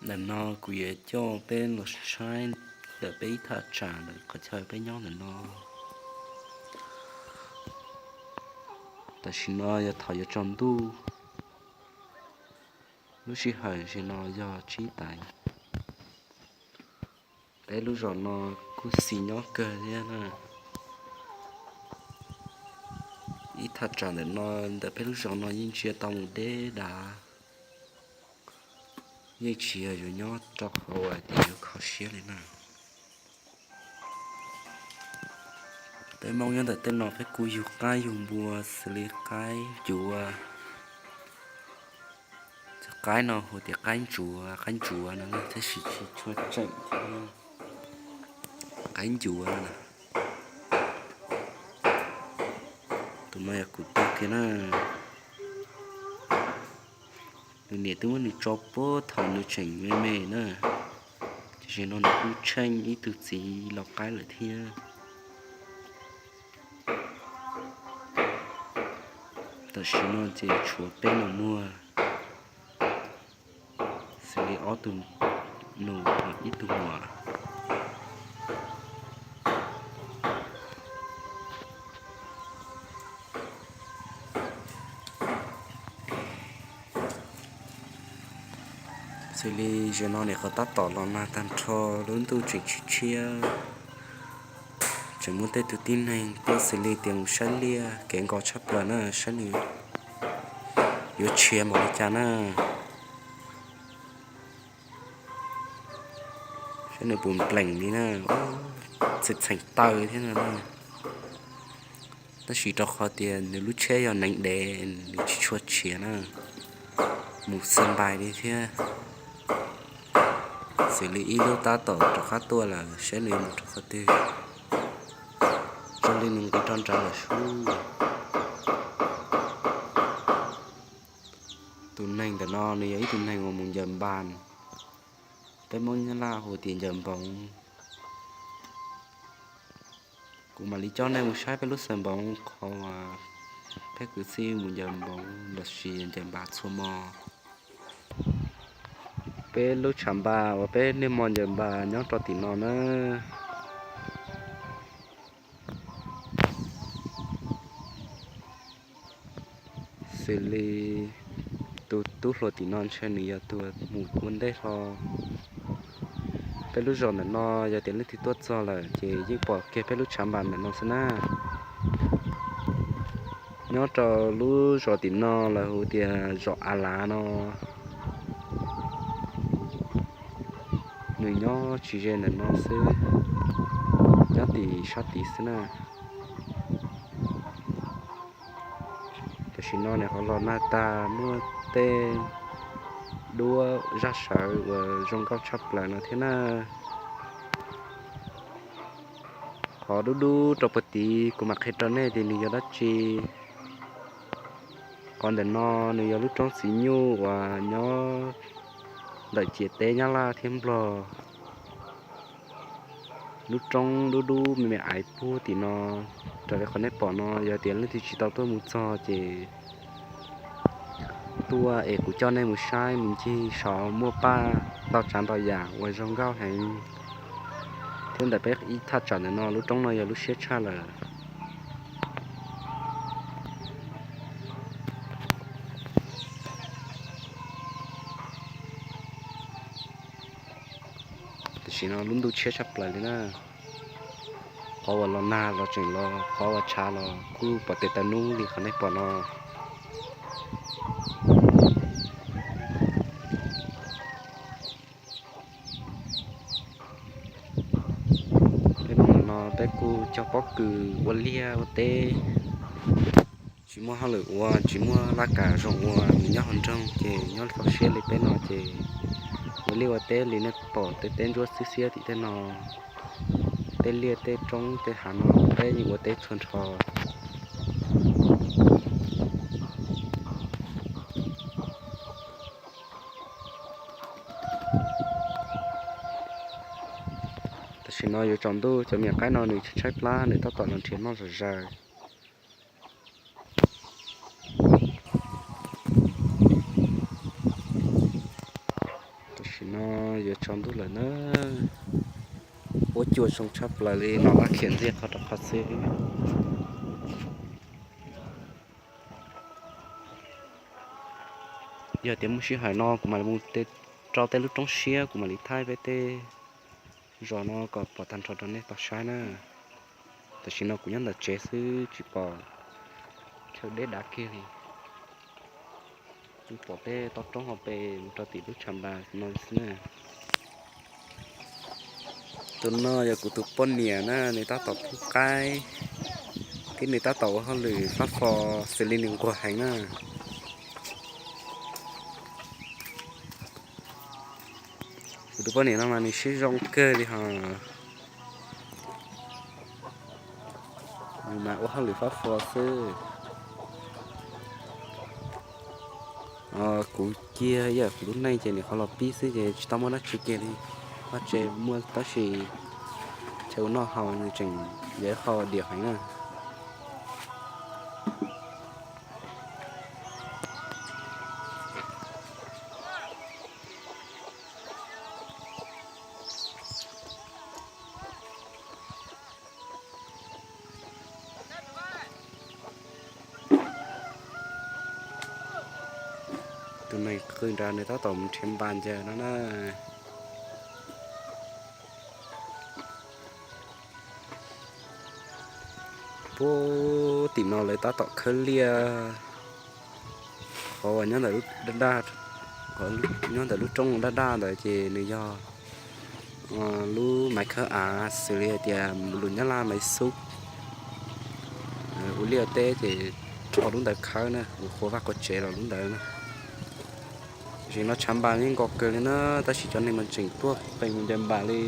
Ntawm no kuv yuav coj peb los saib ntawm peb ib thaj tsam ntawm qhov chaw peb nyob ntawm no. Tam sim no yog thaum yuav tsaus ntuj, lub sij hawm tam sim no yog tsib teev. Peb lub zos no kuj xis nyob kawg thiab na. Ib thaj tsam ntawm no, ntawm peb lub zos no yeej ntsia tau mus deb dav, yeej tsis yog yuav nyob rau qhov uas tias yuav kho siab li na. Peb Hmoob nyob ntawm tej no peb kuj yug qaib yug npua xws li qaib ncuav. Cov qaib no hu tias qaib ntsuav, qaib ntsuav no tab sis tsis tshua tseem thiab. Qaib ncuav na. Tus no yog kuv tug kiag na. Nws niam twb muab nws tso puag thaum nws tseem me me na. Tam sim no nws kuj tsheej ib tug txiv lau qaib lawm thiab. Tam sim no ces tshuav peb nus muag, xws li ob tug nus, ib tug muam. Xws li zaum no nim qhov tab tom los nag tag nrho, lub ntuj tseem tshiab tshiab, tseem muaj tej tug tib neeg tuaj xws li tias mus saib liaj, kev nkos tshaj plaws na, saib nws yuav tshiav npaum li cas na. Saib nws puas nplees li na, txheem txheem taw thiab no na. Tab sis rau qhov tias nws lub tsheb yog neev dev, nws tsis tshua tshiav na, mus xab npais li thiab. Xws li ib lub tab tom rov qab tuaj lawm, saib nws yuav mus rau qhov twg. Zoo li nws nqis rau nrad lawm sub. Tus neeg ntawm no nws yog ib tug neeg uas mus ncaws npas, peb Hmoob Nyab Laj hu tias ncaws npoov. Kuv mam li coj nej mus saib peb lub xeev npoov qhov uas peb kwv tij mus ncaws npoov los sis ncaws npas txhua hmo. Peb lub tshav npas uas peb niaj hmo ncaws npas nyob rau tim no na. Xws li tus tub hluas tim no ntshe nws yog tus mus ua ntej hlo. Peb lub zos ntawm no yog tias leej twg tuaj txog lawm ces yeej pom kiag peb lub tshav npas ntawm no xwb na. Nyob rau lub zos tim no lawv hu tias zos A Lav no. Nws nyob tsis ze ntawm no xwb, nyob tim sab tid xwb na. Tam sim no nws ho los nag tag, muaj tej duab zaj sawv uas zoo nkauj tshaj plaws no thiab na. Qhov dub dub rau puag tid kuv mam qhia rau nej tias nws yog dab tsi. Qhov ntawm no nws yog lub roob txiv nyuj uas nyob ntawm ciam teb Nyab Laj thiab Nplog. Lub roob dub dub me me aiv puag tim no. Raws li qhov nej pom no, yog tias leej twg tsis tau tuaj mus txog ces tuaj es kuv coj nej mus saib mus ncig saud, muaj paj ntau tsav ntau yam uas zoo nkauj heev. Thiab ntawm peb ib thaj tsam ntawm no lub roob no yog lub siab tshaj lawm. Tam sim no lub ntuj tshiab tshaj plaws li na. Qhov uas los nag los tseem los, qhov uas tshav los kuj pom tes taw nub li qhov nej pom no. Peb hnub no peb kuj cog pob kws ua liaj ua teb, tsis muaj hauj lwm ua, tsis muaj laj kam zoo ua, nws nyob hauv nroog ces nyob txaus siab li peb no ces ua liaj ua teb li nej pom tej teb ntsuab xiab xiab tim tej no. Tej liaj tej roob tej hav no peb yeej ua teb txhua nrho. Tam sim no yuav tsaus ntuj, cov me nyuam qaib no nws tshaib plab, nws tab tom los nrhiav noj zom zaws. Tam sim no Tsaus ntuj lawm na, huab cua zoo tshaj plaws li no, laj khiav ntxiag qhov rau qhov xwb. Yog tias muaj sij hawm no kuv mam li mus rau tej lub roob siab, kuv mam li thaij peb tej zos no kom pom tag nrho rau nej tau saib na. Tam sim no kuv nyob ntawm tsev xwb tsis pom chaw deb dav kiag li. Pom peb toj roob hauv pes mus rau tim lub tshav npas no xwb na. Tus no yog kuv tus poj niam na, nws tab tom pub qaib, thiab nws tab tom ua hauj lwm fab fo xws li nws nquag heev na. Kuv tus poj niam no mas nws siab zoo kawg li hos. Nws mas ua hauj lwm fab fo xwb. Kuv cia yam kuv lub neej ces nws qhov los pib xwb ces tsis tau muaj dab tsi kiag li. Vaj tsev muaj tab sis chaw ua noj haus nws tseem yog ib qho diam heev na. Tus neeg qw nrad nws tab tom mus nrhiav npas ncaws no na. Puag tim no lawv tab tom khawb liaj. Qhov uas nyob ntawm lub daj daj, nyob ntawm lub roob daj daj ntawd ces nws yog lub maiv khawb av xws li hais tias lus nyab laj maiv xub. Ua liaj teb ces rho lub ntawd khawb na, ua qhuav vaj qhuav tsev los lub ntawd na. Tam sim no tshav npas yeej nkaus kawg li na, tab sis cov neeg mas tseem tuaj pheej mus ncaws npas li.